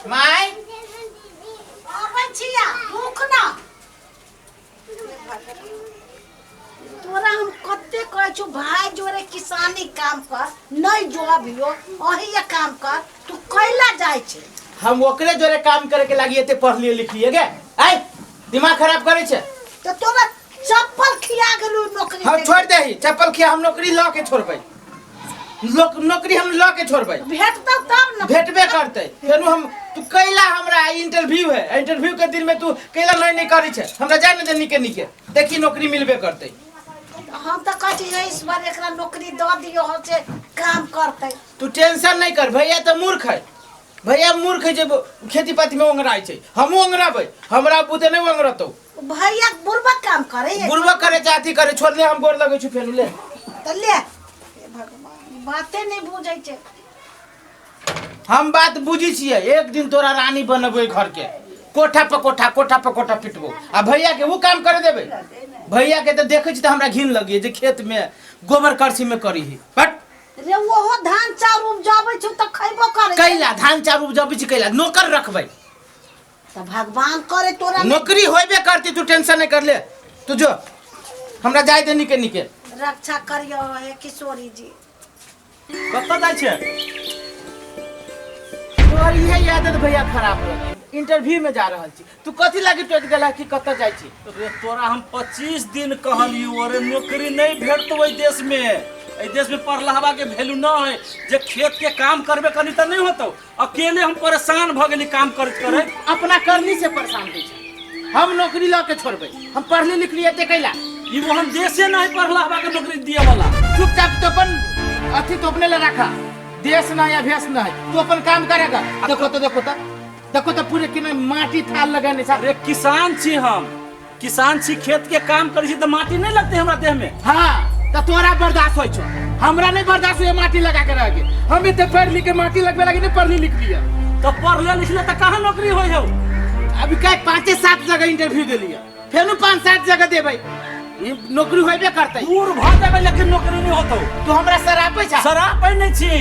माय अबै छिया रुक ना। तोरा हम कते कहै छु भाई जोरे किसानी काम कर, नहीं जो अभियो अही ये काम कर, तू कैला जाइ छै? हम ओकरे जोरे काम करे के लागी एते पढ़लिए लिखलिए गे। आय दिमाग खराब करे छै। तो तोरा चप्पल खिया गेलू नौकरी हम दे। छोड़ देही चप्पल खिया, हम नौकरी ल के छोड़बै। लोक नौकरी हम ल के छोड़बै। भेटतौ तब न। भेटबे करतै। फेनु हम तू कैला हमरा इंटरव्यू है, इंटरव्यू के दिन में तू कैला नहीं नहीं करै छै। हमरा जाय ने दे निके निके, देखी नौकरी मिलबे करतै। हम तऽ कहै छी हे ईश्वर एकरा नौकरी दऽ दियौ हो से काम करतै। तू टेंशन नहीं कर, भैया तऽ मूर्ख है, भैया मूर्ख है जे खेती पाती में ओंगराइ छै। हमहूँ ओंगराबै, हमरा बुते नहीं ओंगरतौ। भैया बुड़बक काम करे है। बुड़बक करे चाहे अथी करे, छोड़ ले, हम गोर लगै छु फेनु ले। तऽ ले। हे भगवान, बाते नहीं बुझै छै। हम बात बुझी छियै, एक दिन तोरा रानी बनबै घर के, कोठा पर कोठा, कोठा पर कोठा पिटबो। आ भैया के उ काम करे देबै। भैया के तऽ देखै छी तऽ हमरा घिन लगिए जे खेत में गोबर करसी में करी ही। हट। रे ओहो धान चाउर उपजाबै छौ तऽ खैबो करै छै। कैला धान चाउर उपजाबै छी कैला? नौकर रखबै। तऽ भगवान करे तोरा नौकरी होबे करती, तू टेंशन नहीं कर ले, तू जो हमरा जाय दे निके निके। रक्षा करियो हे किशोरी जी। कतऽ जाइ छै? तोहर इहे आदत भैया खराब रह। इंटरव्यू में जा रहल छी, तू कथी लागी टोक देला कि कतऽ जाइ छी? रे तोरा हम 25 दिन कहलियो, अरे नौकरी नहीं भेटतो एहि देश में। एहि देश में पढ़लहबा के वैल्यू न है। जे खेत के काम करबे करी तऽ नहीं होतो। अकेले हम परेशान भ गेली काम करैत करैत। अपना करनी से परेशान होइ छै। हम नौकरी लऽ के छोड़बै, हम पढ़ली लिखली एते कैला? ई ओहन देशे नहीं पढ़लहबा के नौकरी दिए वाला। चुपचाप तो अपन अथी तो अपने ले रखा, देश ना या भेष ना है, तू अपन काम करेगा। देखो तो, देखो तो, देखो तो पूरे किने माटी थाल लगाने सा। अरे किसान छी हम, किसान छी, खेत के काम करै छी तऽ माटी नहीं लगते हमरा देह में। हाँ तो तोरा बर्दाश्त होइ छौ, हमरा नहीं बर्दाश्त होइए माटी लगा के रह के। हम एते पढ़ लिख के माटी लगबे लगी नहीं पढ़ली लिखली है। तो पढ़ले लिखले तऽ कहाँ नौकरी होइ हौ? अभी कई 5-7 जगह इंटरव्यू देलिए, फेनु 5-7 जगह देबै, ई नौकरी होबे करतै। दूर भऽ जेबै लेकिन नौकरी नहीं होतौ। तू हमरा शरापै छा? शरापै नहीं छी,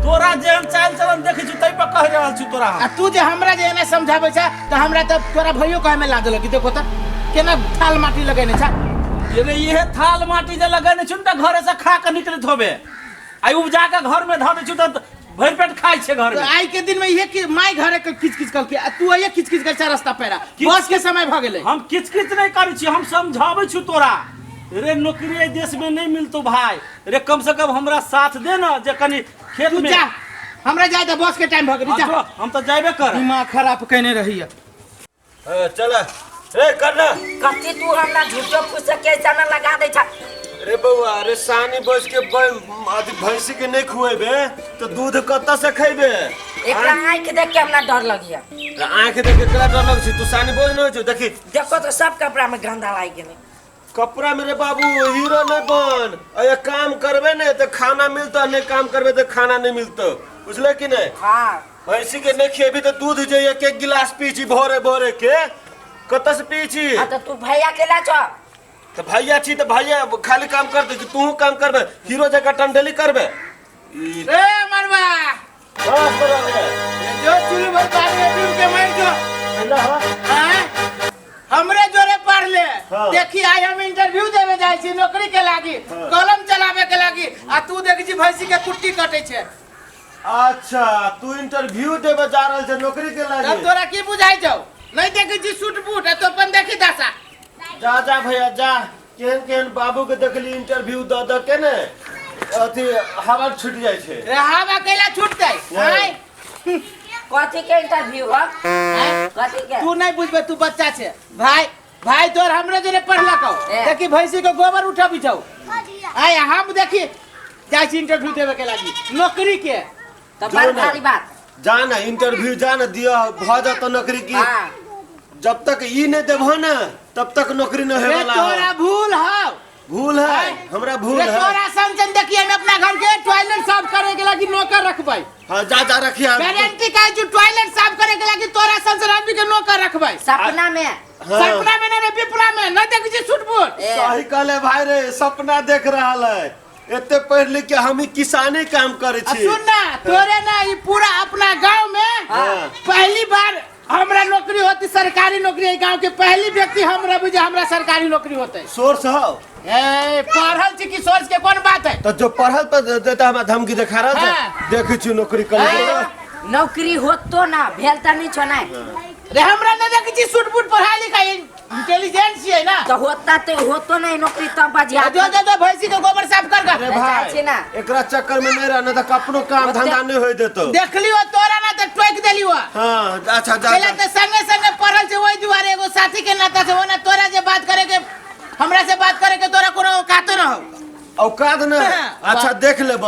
तोरा जेहन चाल चलन देखै छी तै पर कहि रहल छी तोरा। आ तू जे हमरा जे एना समझाबै छा तऽ हमरा तऽ तोरा भैयो कहै में लाज लगी। देखो तऽ केना थाल माटी लगेने छा। अरे इहे थाल माटी जे लगेने छु ने तऽ घरे से खा के निकलैत होबे, आ उपजा के घर में धऽ दै छु तऽ भरि पेट खाइ छै घर तो में। आइ के दिन में इहे कि माय घरे के किच किच कलके, आ तू आइए किच किच कर रास्ता पैरा, बस के समय भ गेलै। हम किच किच नहीं करै छी, हम समझाबै छी तोरा। रे नौकरी एहि देश में नहीं मिलतो भाई, रे कम से कम हमरा साथ दे ना जे कनी खेत तू में। जा, हमरा जाय दे, बस के टाइम भ गेलै, हाँ, जा। जो, हम तऽ जाबे कर। दिमाग खराब केने रहैया। चल रे करना। कथी तू हमरा झूठो फूस के ऐसा ना लगा दे छा। रे बउआ, अरे सानी बस के अथी भैंसी के नहीं खुएबे तो दूध कतऽ से खैबे? एकरा आंख देख के हमरा डर लगिया। रे आंख देख के केला डर लग छै? तू सानी बोझ नहीं छौ, देखी। देखो तो सब कपड़ा में गंदा लाग गेलै। कपड़ा में रे बाबू हीरो नहीं बन, अरे काम करबे ने तो खाना मिलता, नहीं काम करबे तो खाना नहीं मिलता, बुझले कि नहीं? हाँ। भैंसी के नहीं खेबी तो दूध जे एक एक गिलास पी छी भोरे भोरे के, कतऽ से पी छी? हाँ तो तू भैया के ला छौ। तो भैया छी तो भैया खाली काम कर दे, तू काम करबे, हीरो जगह टंडेली करबे। ए मरवा। बस बराबर है। जो चुल्लू भर पानी में डूब के मर जो। हेलो, हाँ। हाँ? हमरे जोरे पढ़ ले। हाँ। देखी आई हम इंटरव्यू देवे जाय छी नौकरी के लागी, हाँ। कलम चलावे के लागी, आ तू देखी छी भैंसी के कुट्टी कटे छे। अच्छा तू इंटरव्यू देवे जा रहल छे नौकरी के लागी। तब तोरा की बुझाई छौ? नहीं देखी छी सूट बूट, आ तो अपन देखी दशा। जा जा भैया जा, केहन केहन बाबू के देखली इंटरव्यू the the के ने अथी हवा छूट जाय छे। रे हवा कैला छूटतै? नहीं। आँय? कथी के इंटरव्यू हो? आँय? कथी के? तू नहीं बुझबे, तू बच्चा छे। भाई, भाई तोर हमरे जरे पढ़लकौ। ए। देखी भैंसी के गोबर उठाबी छौ। आय हम देखी जाइ छी इंटरव्यू देवे के लागी नौकरी के। तो बड़ जो ना। भारी बात। जा ना इंटरव्यू जा ना दिया भ जातो नौकरी की। हाँ। जब तक ई नहीं देबहो ना तब तक नौकरी न रे होवे वाला तोरा है। भूल हौ। भूल है, आय। हमरा भूल रे है। तोरा समझन देखिए हम अपना घर के टॉयलेट साफ करे के लागी नौकर रखबै। हाँ, जा जा रखिए। गारंटी कहै छी टॉयलेट साफ करे के लागी तोरा समझन आदमी के नौकर रखबै। सपना में। हाँ। सपना में ना रे, विपरा में ना देखै छी सूट बूट। ए। सही कहले भाई रे, सपना देख रहल है। एते पढ़ लिख के हम ही किसाने काम करे आ छी सुन ना तोरे ना ई पूरा अपना गांव में हाँ। पहली बार हमरा नौकरी होती सरकारी नौकरी है गांव के पहली व्यक्ति हम रहबे जे हमरा सरकारी नौकरी होते। सोर्स हो। ए पढ़ल छी कि सोर्स के कोन बात है? तो जो पढ़ल पर देता हमरा धमकी देखा रहा था। हाँ। देखै छी नौकरी करे हाँ। नौकरी होतो ना भेल त नहीं छो ना। रे हमरा नहीं देखै छी सूट बूट पढ़ाई लिखाई इंटेलिजेंट छियै ना। तो होता तो होतो नहीं नौकरी तब बजिया। जो जो जो भैंसी के गोबर साफ कर अरे कर भाई छी ना। एकरा चक्कर में नहीं रहना तो अपनो काम धंधा नहीं होय देतो। देखली हो तोरा ना तो टोक देली हो। हाँ अच्छा जा पहले तो संगे संगे पढ़ल छै ओहि दुआरे एगो साथी के नाता से ओना तोरा जे बात करे के हमरा से बात करे के तोरा कोनो औकातो न हो। औकात न हाँ। अच्छा देख लेब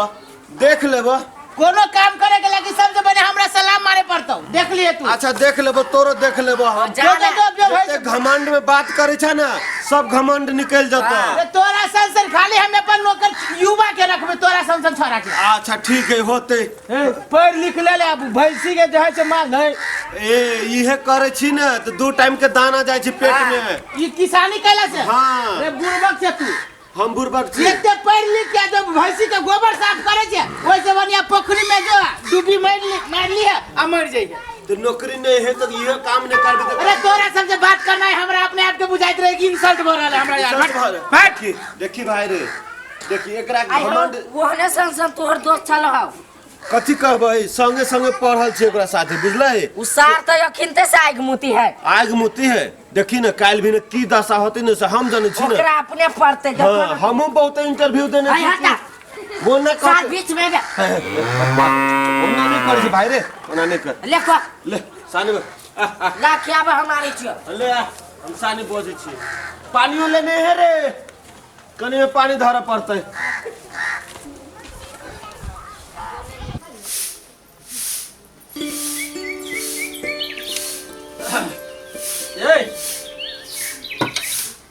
देख लेब। कोनो काम करे के लागी सबसे पहले हमरा सलाम मारे पड़तो देख लिए तू। अच्छा देख लेब तोरो देख लेब हम। जा जो ना। जो जो भाई जते घमंड में बात करे छ ना सब घमंड निकल जतो। अरे तोरा संसन खाली हम अपन नौकर युवा के रखबे तोरा संसन छोरा के। अच्छा ठीक है होते। पढ़ लिख ले ले अब भैंसी के जे है से माल है। ए इहे करे छी ना तो 2 टाइम के दाना जाय छी पेट में। ई किसानी कैला से? हाँ। रे बुड़बक से तू। हम बुड़बक छी। एते पढ़ लिख के जब भैंसी के गोबर साफ करे छे ओइसे बढ़िया पोखरी में जो डूबी मार ली है आ मर जाइए। तो नौकरी नहीं है तो इहे काम नहीं करबे तो। अरे तोरा सबसे बात करना है हमरा अपने आप के बुझाइत रहे कि इंसल्ट भ रहल है हमरा यार। इंसल्ट भ रहल। हट। देखी भाई रे देखी एकरा आई हो घमंड ओहने संग तोहर दोस्त छल हौ। कथी कहबै संगे संगे पढ़ल छी ओकरा साथे बुझलै। उ सार त अखिनते से आगि मुती है। आगि मुती है देखी न काल्हि भी न की दशा होती न से हम जानै छी न। ओकरा अपने पड़ते देखो हाँ, न। हमहूँ बहुत इंटरव्यू देने आई छी। हटा। वो न सार कर बीच में ओना नहीं कर छी भाई रे ओना नहीं कर। ले को ले सानी ला खियाबे हम आनै छियो। ले आ हम सानी बजै छी। पानियो लेने है रे कनी में पानी धरऽ पड़तै।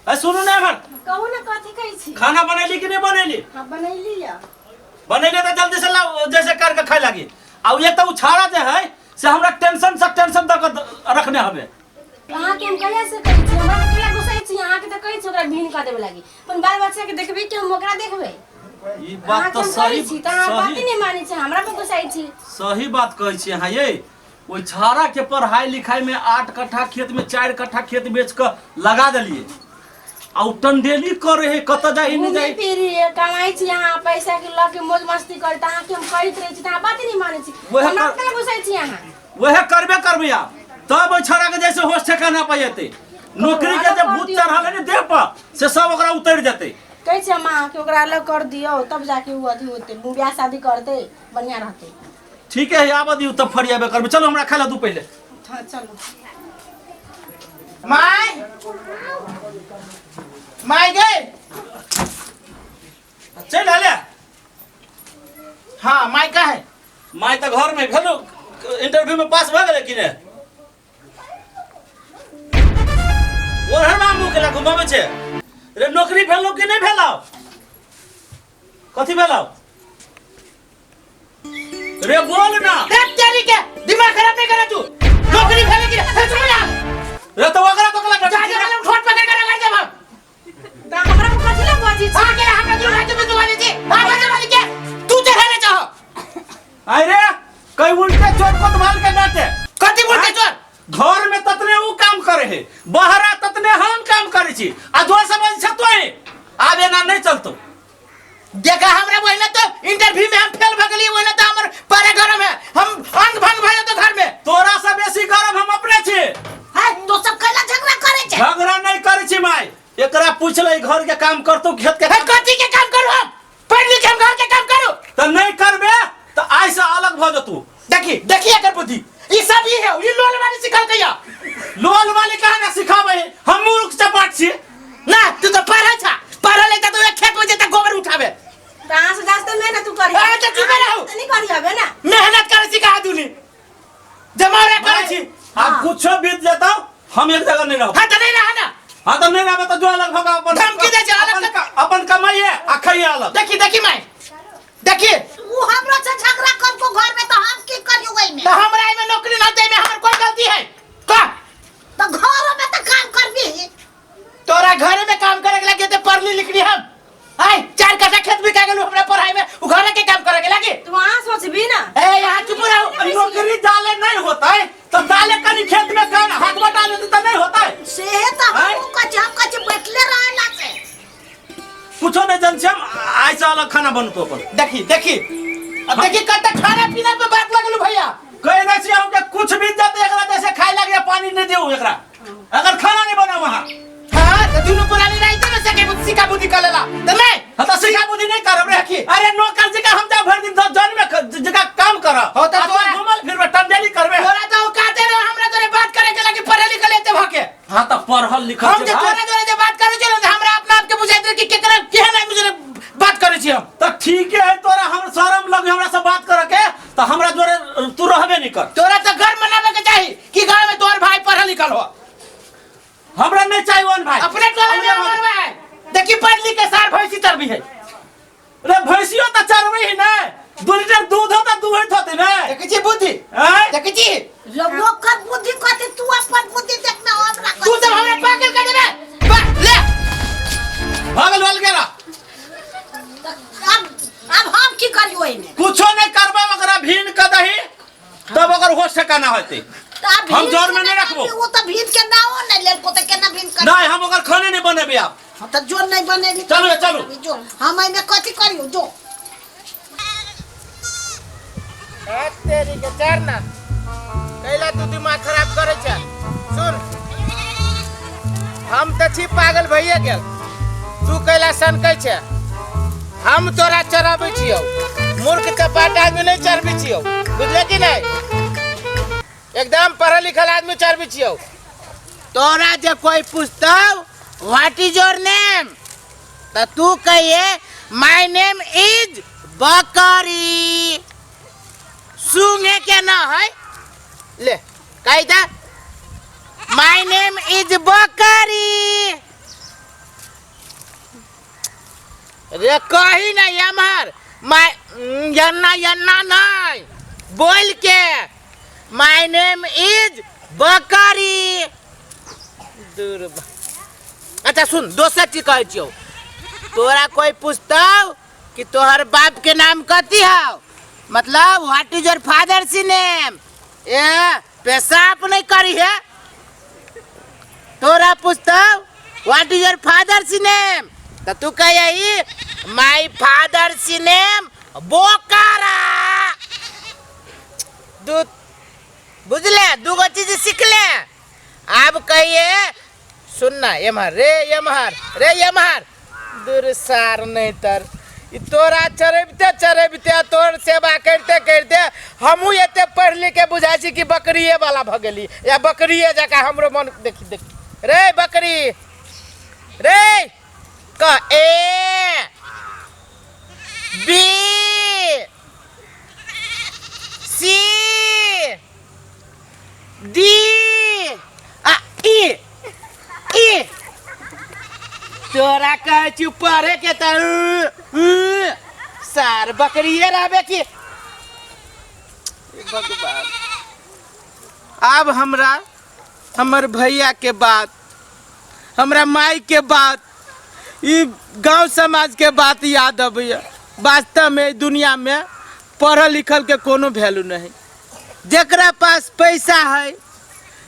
ए सुनू ना एमहर। कहू ना कथी कहै छी? खाना बनैली कि नहीं बनैली? हाँ बनैली या। बनैली तो जल्दी से लाओ जैसे करके खाए लागी। आ ये तो उछाड़ा जे है से हमरा टेंशन से टेंशन दक रखने हवे। अहाँ के हम कहिया से कहै छी हमरा कहिया गुस्सै छी अहाँ के त कहै छी ओकरा भिन क देबे लागी अपन बाल बच्चा के देखबै कि हम ओकरा देखबै? ई बात तो सही छी त अहाँ बात नहीं मानै छी हमरा पर गुस्सै छी। सही बात कहै छी अहाँ ये। ओइ छाड़ा के पढ़ाई लिखाई में 8 कट्ठा खेत में 4 कट्ठा खेत बेच के लगा देलिए आ उ टंडेली करे है कत जाई नहीं जाई। फिर कमाई छी अहाँ पैसा के ल के मौज मस्ती करे त अहाँ के हम कहैत रहै छी त अहाँ बात नहीं मानै छी हमरा केना गुस्सै छी अहाँ? वह करबे करबे आप तब ओइ छाड़ा के जैसे होश ठिकाना पाएते नौकरी के जे भूत चढ़ल है ने देह पर से सब ओकरा उतर जते। कहै छी हम अहाँ के ओकरा अलग कर दियौ तब जाके उ अथी होते बियाह शादी करते बढ़िया रहते। ठीक है आब दियौ तब फरियाबे करबे। चलो हमरा खाय ला दू पहिले। हां चलो। My my गए चल आले। हां my का है? My त घर में भेलो इंटरव्यू में पास भ गेलै कि ने? ओहर मामू के ला घुमाबै छे रे नौकरी भेलो कि नहीं भेलो? कथी भेलो रे बोल ना। देख तेरी के दिमाग खराब नहीं करा तू। नौकरी भेले कि नहीं? सुन ना रे तो ओकरा कोकला जा जा वाला ठोट पकड़ के रगड़ देब हम। त हमरा को कथी ला बजी छी? आ के हमरा दूर राज्य में दुआ दी। आ बजे वाली के तू चढ़ाने चाहो। अरे कई उल्टे चोर कोतवाल के नाते। कथी उल्टे चोर? घर में ततने उ काम करे है बहरा ततने हम काम करे छी आ जोर समझ छ तोय आब एना नहीं चलतो। देखा हमरा वही तो इंटरव्यू में हम फेल भ गेलिए वही तो हमर पारा गरम है हम अंग भंग भ जतो घर में। तोरा से बेसी गरम हम अपने छी। है तो सब कैला झगड़ा करे छे? झगड़ा नहीं करे छी माई एकरा पूछ ले घर के काम करतो खेत के। कथी के काम करू हम? पढ़ लिख हम घर के काम करू त नहीं करबे त आइ से अलग भ जतू। देखी देखी एकर बुद्धि ई सब ई है ई लोल वाली सिखल कहिया। लोल वाली कहा ना सिखाबै हम मूर्ख चपाट छी ना तू तो पढ़ल छा पढ़ल है त तू एक खेत में जेता गोबर उठाबे। त अहाँ से जास्ते मेहनत तू करी। अरे त चुप रहू। नहीं करी हबे ना मेहनत करे सिखा दूनी जमावरा करे छी। अब कुछो बीत जेतौ हम एक जगह नहीं रहब। हां त नहीं रह ना। हां त नहीं रहबे त जो अलग भगा अपन धमकी दे छे अलग अपन कमाइए आ खाइए अलग। देखी देखी my देखी उ हमरो से झगड़ा करको घर में तो हम की करियो ओइ में? त हमरा एमे नौकरी ना दे में हमर कोई गलती है का? त घर में त काम करबी। तोरा घर में काम करे के लगे ते पढ़ली लिखली हम। आय 4 कट्ठा खेत बिका गेलु हमरा से अलग खाना बनतो अपन। देखी देखी अब देखी कते खाना पीना पे बात लगलू भैया। कह दै छी हम के कुछ भी जब एकरा जैसे खाए लागे पानी नहीं देऊ एकरा, अगर खाना नहीं बनाऊ वहां। हां त दुनु पुरानी नहीं त सके सिका बुद्धि कलेला त नहीं। हां त सिका बुद्धि नहीं करब रे। अरे नौकर जका हम जा भर दिन जन में जका काम कर। हो त तोरा घुमल फिरबे टंडेली करबे। तोरा त औकाते रह हमरा तोरे बात करे के लगी पढ़ल लिखल एते भके। हां त पढ़ल लिखल हम जे तोरा जोरे जे बात करे छी न हमरा अपना आप के बुझाइत रहे कि केकरा केहन आदमी जोरे बात करे छी हम। त ठीक है तोरा हम शर्म लगे हमरा से बात करे के त हमरा जोरे तू रहबे नहीं कर। तोरा त घर मनावे के चाही कि गांव में तोर भाई पढ़ल लिखल हो। हमरा नहीं चाहिए वन भाई अपने टोला में हमर भाई देखी पढ़ लिख के सार भैंसी तरबी है। रे भैंसियो त चरबे ही ना, 2 लीटर दूध हो त दूहैत होते ना। देखै छी बुद्धि आँय? देखै छी लोकर बुद्धि कथी, तू अपन बुद्धि देखना हमरा तू सब हमरा पागल कर देबे। बा ले भागल वाल गेला। अब हम की करियो एमे? कुछो नहीं करबे, ओकरा भीन क दही तब ओकर होश ठिकाना होते। हम जोर में नहीं रखबो। वो तो भीन के नाओ नहीं लेलको त केना भीन कर? नहीं हम ओकर खाने नहीं बनेबे आप। हम त जोर नहीं बनेबी। चलू चलू जो हम एमे कथी करियो जो। तेरी के चरना कैला तू दिमाग खराब करे छ। सुन हम त छी पागल भइए गेल, तू कैला सनकै छ। हम तोरा चराबै छियौ, मूर्ख चपाट आदमी नहीं चरबै छियौ, बुझले कि नहीं? एकदम पढ़ल लिखल आदमी चरबै छियौ। तोरा जे कोई पूछतौ what is your name त तू कहिए my name is बकरी। सूंघे के ना है ले कही दा my name is बकरी। रे कही ना एम्हर माय यन्ना यन्ना नहीं बोल के my name is बकरी। दूर अच्छा सुन दोसर चीज कहै छियौ, तोरा कोई पूछतौ कि तोहर बाप के नाम कथी हौ, मतलब what is your father C name, ए पेशाब नहीं करी है। तोरा पूछतौ what is your father C name त तू कही my father C name Bokaro. दू बुझले दूगो चीज सीख ले। अब कहिए सुनना एम्हर रे एम्हर रे एम्हर दूर सार नहीं तर ई तोरा चरबिते चरबिते तोर सेवा करते करते हमहूँ एते पढ़ लिख के बुझाइ छी कि बकरिए वाला भऽ गेली या बकरिए जकाँ हमरो मन। देखी देखी रे बकरी रे क ए बी सी डी आ ई ई। तोरा कहै छी पढ़े के त सार बकरिए रहबे की। भगवान आब हमरा हमर भैया के बात, हमरा माई के बात, ई गांव समाज के बात याद अबैया। वास्तव में दुनिया में पढ़ल लिखल के कोनो वैल्यू नहीं। जेकरा पास पैसा है,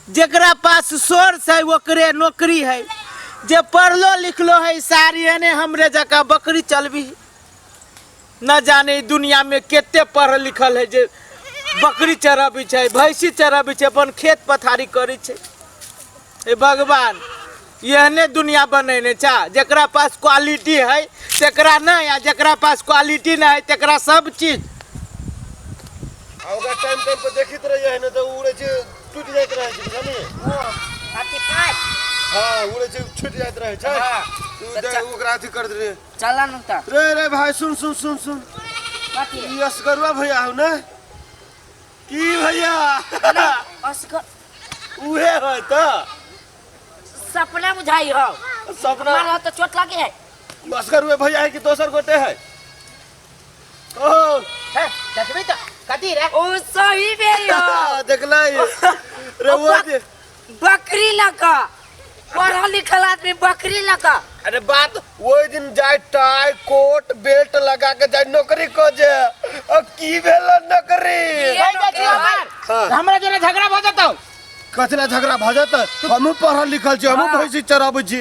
जेकरा पास सोर्स है, ओकरे नौकरी है। जे पढ़लो लिखलो है सारी एने हमरे जकाँ बकरी चलबी। न जाने दुनिया में कते पढ़ल लिखल है जे बकरी चरबै छै, भैंसी चरबै छै, अपन खेत पथारी करै छै। हे भगवान एहने दुनिया बनेने छा, जेकरा पास क्वालिटी है तेकरा नहीं, आ जेकरा पास क्वालिटी नहीं है तेकरा सब चीज। आ ओकरा टाइम टाइम पर देखैत रहियै ने तऽ उड़ै छै टूटि जाइत रहै छै, बुझलियै? अथी पाइप। हाँ उड़ै छै छूटि जाइत रहै छै। हाँ। तू ओकरा अथी करैत रहियै। चल न त। रे रे भाई सुन सुन सुन सुन, कथी? ई असगरुआ भैया हौ ने? की भैया असगर उहे है त सपना बुझाई हो। सपना मारा तो चोट लगे है। असगरुआ भैया है कि दोसर गोटे है? ओ है देखबी त कथी रे? ओ सही बेरी हो। देखलै रे वो जे बकरी लगा पढ़ल लिखल आदमी बकरी लगा। अरे बात ओहि दिन जाय टाई कोट बेल्ट लगा के जाय नौकरी को जे अब की भेल नौकरी? हाँ। हमरा जोरे झगड़ा भ जतौ। कथी ला झगड़ा भ जतै? हमहूँ पढ़ल लिखल छी, हमहूँ भैंसी चराबै छी,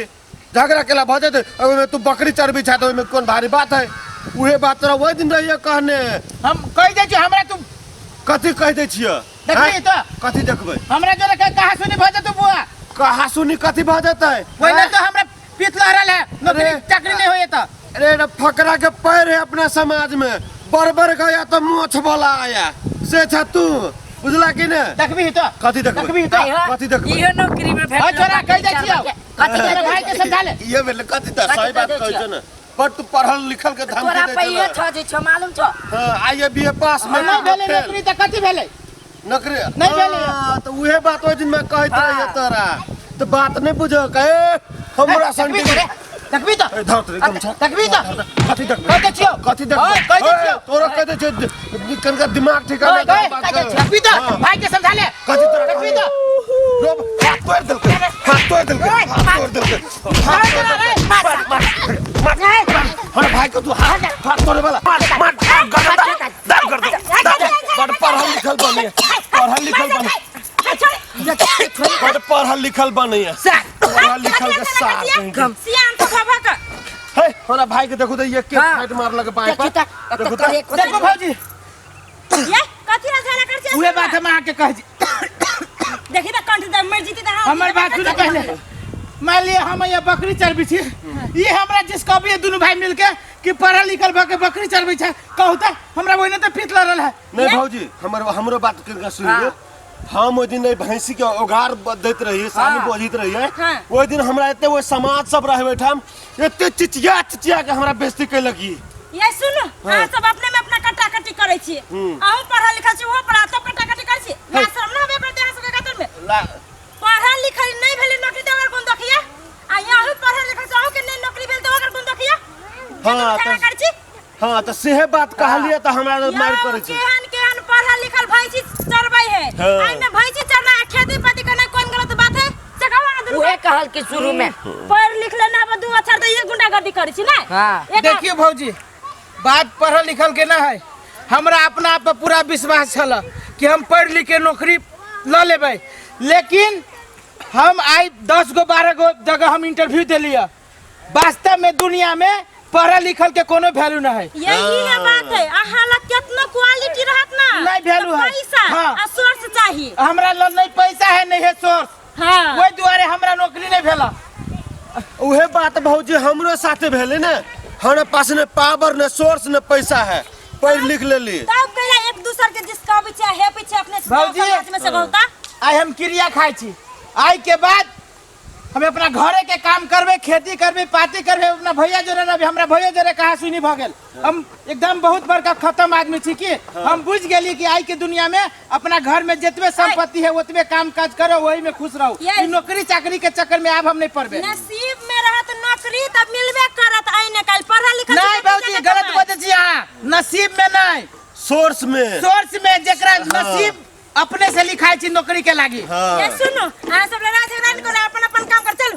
झगड़ा केला भ जतै? ओहिमे तू बकरी चरबै छा तऽ ओहिमे कोन भारी बात है? उहे बात तोरा ओहि दिन रहिए कहने। हम कहि दै छी हमरा तू कथी कहि दै छियै? देखबही तऽ? कथी देखबै? हमरा जोरे के कहा सुनी भऽ जेतौ बुआ। कहा सुनी कथी भऽ जेतै? ओहिने तो हमरा पीत लहरल है, नौकरी चाकरी नहीं होइए तऽ। अरे रे फकरा के पैर है अपना समाज में, बरबर गया तो मोछ वाला आया से छ तू, बुझला कि ने? देखबही तऽ? कथी देखबै? देखबही तऽ? कथी देखबै? इहो नौकरी में भेटल। हँ छोरा कहि दै छियौ, कथी तोरा भाई के समझा ले। ये भेलै कथी तऽ सही बात कहै छौ ने, पर तू पढ़ल लिखल के धमकी तोरा दै पहिए छौ। छ जे छौ मालूम छौ? हां, आइए बीए पास में नहीं भेलै नौकरी तऽ कथी भेलै? नौकरी नहीं भेलै। हां, तऽ उहे बात ओहि दिन में कहैत रहियै तोरा, तऽ बात नहि बुझो कहे हमरा संग। देखबी तऽ? ए, धर तोरे गमछा। देखबी तऽ? कथी देखबै? कहि दै छियौ। कथी देखबै? हँ, कहि दै छियौ। तोरा कहि दै छियौ, कनिका दिमाग ठिकाना ओए, देखबी तऽ? भाई के समझा ले। कथी तोरा देखबी तऽ? रोब, हाथ तोड़ि देलकै, हाथ तोड़ि देलकै, हाथ तोड़ि देलकै, हाथ तोड़ि देलकै। मार, मार, मार, मार। हमरा भाई के तू हाथ हाथ तोड़े वाला। मार, मार, गर्दन दाब, दाब गर्दन, दाब। बड़ पढ़ल लिखल बनी, पढ़ल लिखल बनी, बड़ पढ़ल लिखल बनी, पढ़ल लिखल के साथ। सियान तो बाबा का हे, हमरा भाई के देखो तो ये के फाइट मारलक बाई पर। देखी तऽ देखो तऽ। देखो भौजी, ये कथी ला झगड़ा कर छी? उहे बात हम अहाँके कहै छी। देखी तऽ कंठ दे मर जीती तऽ। हमर बात सुनू पहले। मान लिअ हम यहाँ बकरी चरबै छी, ई हमरा जिसकबिए दुनू भाई मिलके कि पढ़ल लिखल भऽ के बकरी चरबै छै, कहू तऽ हमरा ओहिने तऽ पीत लड़ल है। नहीं भौजी, हमर हमरो बात कनिका सुनि लियौ। हम ओहि दिन एहि भैंसी के ओघार दैत रहियै, सानी बोझैत रहियै। ओहि दिन हमरा एते ओहि समाज सब रहै ओहिठाम, एते चिचिया चिचिया के हमरा बेइज्जती केलक ई। ये सुन, अहाँ सब अपने में अपना कट्टा कट्टी करै छी। अहूँ पढ़ल लिखल छी, ओहो पढ़ल, तब कट्टा कट्टी करै छी। ना शरम ना होबे करतै अहाँ सबके खातिर में? पढ़ल लिखल नहीं भेलै नौकरी तऽ ओकर कोन देखिया? आ अहूँ पढ़ल लिखल छी, अहूँ के नहीं नौकरी भेल तऽ ओकर कोन देखिया? हाँ, झगड़ा करै छी? हाँ, तऽ सेहे बात कहलियै तऽ हमरा मारि करै छै। केहन केहन पढ़ल लिखल भैंसी चरबै है। हाँ। एहिमे भैंसी चरना आ खेती पाती करना कोन गलत बात है? से कहू अहाँ दुनू। उहे कहल कि शुरू में पढ़ लिख लेना बा दू अक्षर तऽ ये गुंडागर्दी करै छी ने? हाँ। देखियो भौजी, बात पढ़ल लिखल के ना है, हमरा अपना आप पर पूरा विश्वास छल कि हम पढ़ लिख के नौकरी लऽ लेबै, लेकिन हम आइ 10 गो 12 गो जगह हम इंटरव्यू देलियै। वास्तव में दुनिया में पढ़ल लिखल के कोनो वैल्यू ना है। यही है बात है। अहाँ लग केतनो क्वालिटी रहत ना, नहीं वैल्यू तऽ है। पैसा हाँ। आ सोर्स चाहिए। हमरा लग नहीं पैसा है नहीं है सोर्स। हाँ। ओहि दुआरे हमरा नौकरी नहीं भेला। उहे बात भौजी हमरो साथे भेलै ने, हमरा पास ने पावर ने सोर्स ने पैसा है, पढ़ लिख लेली। तब कैला एक दूसर के जिसकाबै छै, हेपै छै अपने भौजी। समाज में से बहुता। आइ हम क्रिया खाइ छी, आइ के बाद हम अपना घरे के काम करबे, खेती करबे, पाती करबे, अपना भैया जोरे रहबे। हमरा भैया जोरे कहा सुनी भऽ गेल। हम एकदम बहुत बड़का खत्म आदमी छी कि हम बुझ गेली कि आइ के दुनिया में अपना घर में जितने संपत्ति है उतने काम काज करो, वही में खुश रहो। Yes. ई नौकरी चाकरी के चक्कर में आब हम नहीं पड़बे। नसीब में रहत नौकरी तब मिलबे करत, आइ ने काल्हि पढ़ल लिखल नहीं भौजी, गलत बजै छी अहाँ। नसीब में नहीं, सोर्स में, सोर्स में, जेकरा नसीब अपने से लिखाई छी नौकरी के लागी। हाँ। ये सुनो, अहाँ सब लड़ाई झगड़ा नहीं करो, अपन अपन काम कर चलू।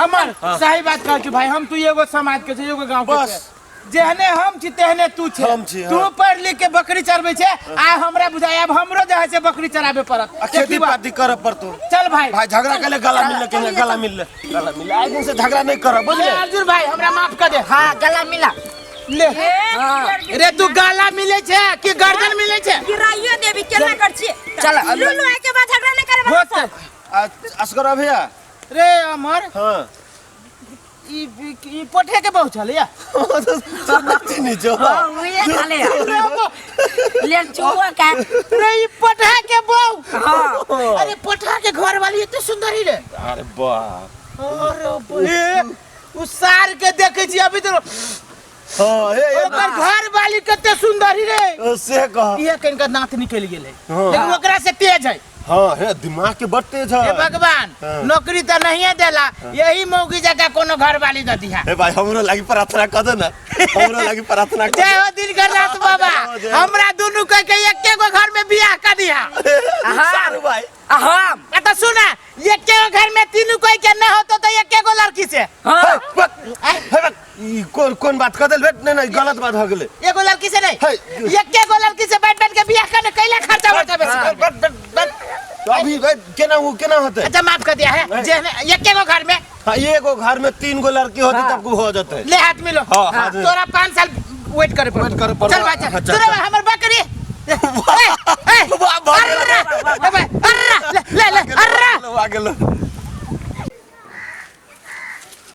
अमर, सही बात कहै छी भाई, हम तू एगो समाज के छी, एगो गांव के बस। छी। जेहने हम छी तेहने तू छे। हम छी, हाँ। तू पढ़ लिख के बकरी चरबै छे, आ हमरा बुझाय आब हमरो जे है से बकरी चराबे पड़त, आ खेती पाती करे पड़तो। चल भाई। भाई झगड़ा के गला मिल के, गला मिल, गला मिल, आइ दिन से झगड़ा नहीं करब, बुझले? अर्जुन भाई हमरा माफ कर दे। हाँ, गला मिला ले। रे तू गला मिले छे कि गर्दन मिले छे? गिराइयो देबी केना कर छी? चल, लू लू आइ के बाद झगड़ा नहीं करे होत। असगर भैया। रे अमर। हाँ। ई ई पोठे के बहु छलैया। चिन्है छौ? हाँ, उहे छलैया। ले चुआ का। रे ई पोठा के बहु। हाँ। अरे पोठा के घर वाली एते सुंदरी रे। अरे बाप। अरे ए उ सार के देखै छी अभी तो। हाँ, हे, हे, ओकर घर वाली कते सुंदरी रे। से कह। इहे कनिका दांत निकलि गेलै, हाँ। लेकिन ओकरा से तेज है। हाँ, हे, दिमाग के बड़ तेज है। हे भगवान, हाँ। नौकरी तो नहीं देला, यही मौगी जगह कोनो घर वाली दे दिहा। हे भाई, हमरो लागी प्रार्थना कर दे ना, हमरो लागी प्रार्थना कर। जय हो दिनकर नाथ बाबा, हमरा दुनू के के एके गो घर में बियाह कर दिहा। सारू भाई। हम। आ तो सुना, एके गो घर में तीनू कोई के न होतो तो एके गो लड़की से। हाँ। हे, बक, हे, बक, ई कोन कोन बात कर देल? नहीं नहीं, गलत बात हो गेलै। एगो लड़की से नहीं, हे। एके गो लड़की से बैठ बैठ के बियाह करने कैला खर्चा बर्चा बेसी बट, बट, बट, बट। तो अभी भाई केना वो केना होते? अच्छा माफ कर दिया है, जे एके गो घर में। हाँ, एगो घर में 3 गो लड़की होती तब हो जाते। ले हाथ मिलो। हाँ, हाथ मिलो। तोरा 5 साल वेट करे पड़तौ। वेट करे पड़तौ। चल भाई चल। हाँ, चल, चल चल। हमर बकरी। ए, ए, वाह, भाग गेलो। अर्रा, ए भाई, अर्रा, ले ले ले, अर्रा। आ गेलो।